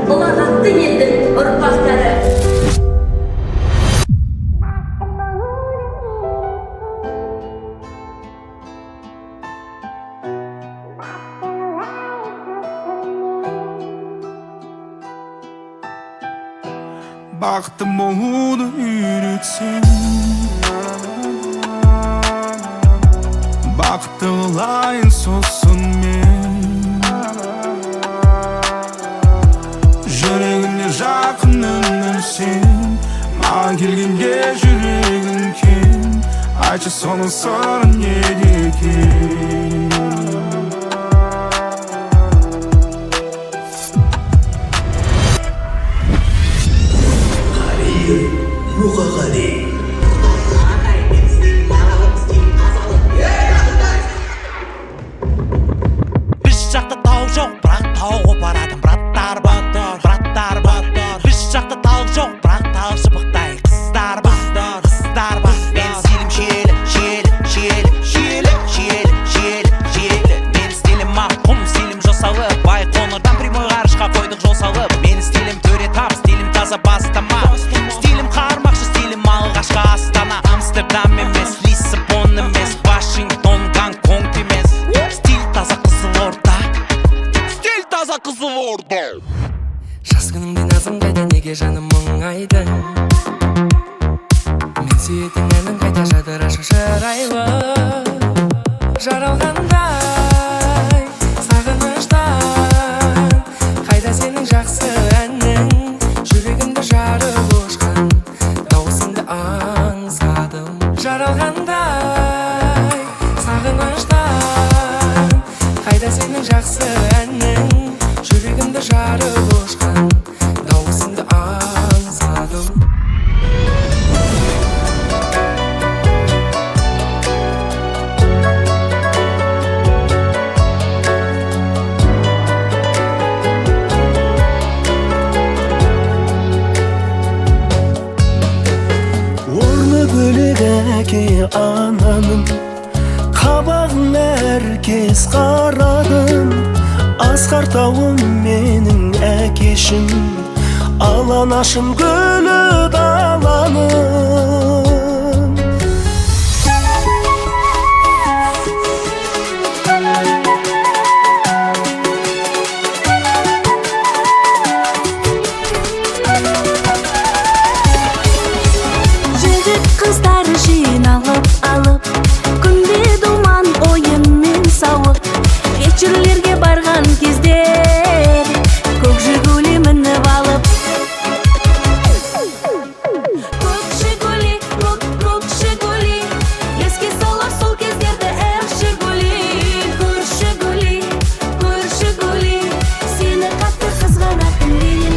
Ұлағатты елдің ұрпақтары. Бақытты болуды үйретсең, бақытты қылайын сосын мен. Жүрегімде жақын өмір сен, маған келгенде жүрегің кең. Айтшы, соның сыры неде екен? Қария Мұқағали. Ағай, мен стилім аралық, стилім тазалық. Біз жақта тау жоқ, бірақ тау қопаратын браттар бар, браттар бар. Біз жақта тал жоқ, бірақ тал шыбықтай қыздар бар, қыздар бар. Мен стилім шиелі, шиелі, шиелі, шиелі, шиелі, шиелі, шиелі. Мен стилім ақ құм, стилім жосалы. Байқоңырдан прямой ғарышқа қойдық жол салып. Мен стилім төре тап, стилім таза бастама. Стилім қармақшы, стилім алғашқы астана. Амстердам емес, Лиссабон емес, Вашингтон, Гонконг емес. Стиль таза Қызылорда. Стиль таза Қызылорда. Жаз күніңде назың қайда, неге жаным мұңайдың? Мен сүйетін әнің қайда, жадырашы шырайлы? Жаралғандай сағыныштан, қайда сенің жақсы әнің? Жүрегімді жарып ұшқан дауысыңды аңсадым. Жаралғандай сағыныштан, қайда сенің жақсы әнің? Жүрегімді жарып ұшқан дауысыңды аңсадым. Орны бөлек әке ананың, қабағын әркез қарадым. Асқар тауым менің әкешім, ал анашым гүлі даланың. Жігіт қыздар жиналып алып, күнде думан ойынмен сауық. Вечерлерге барған кездер, көк Жигули мініп алып. Көк Жигули, көк, көк Жигули, еске салар сол кездерді, эх, Жигули. Көр Жигули, көр Жигули, сені қатты қызғанатын менен.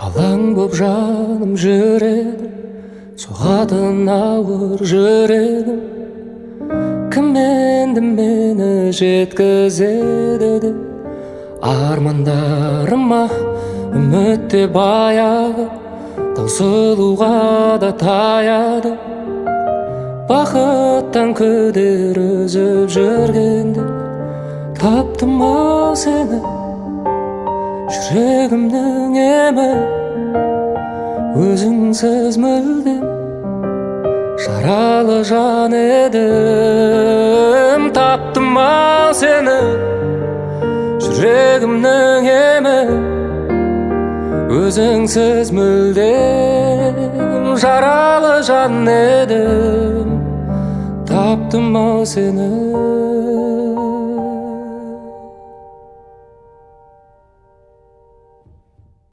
Алаң боп жаным жүреді, соғатын ауыр жүрегім. Кім енді мені жеткізеді деп армандарыма? Үміт те баяғы таусылуға да таяды. Бақыттан күдер үзіп жүргенде, таптым ау сені, жүрегімнің емі. Өзіңсіз мүлдем жаралы жан едім. Таптым ау сені, жүрегімнің емі. Өзіңсіз мүлдем жаралы жан едім. Таптым ау сені.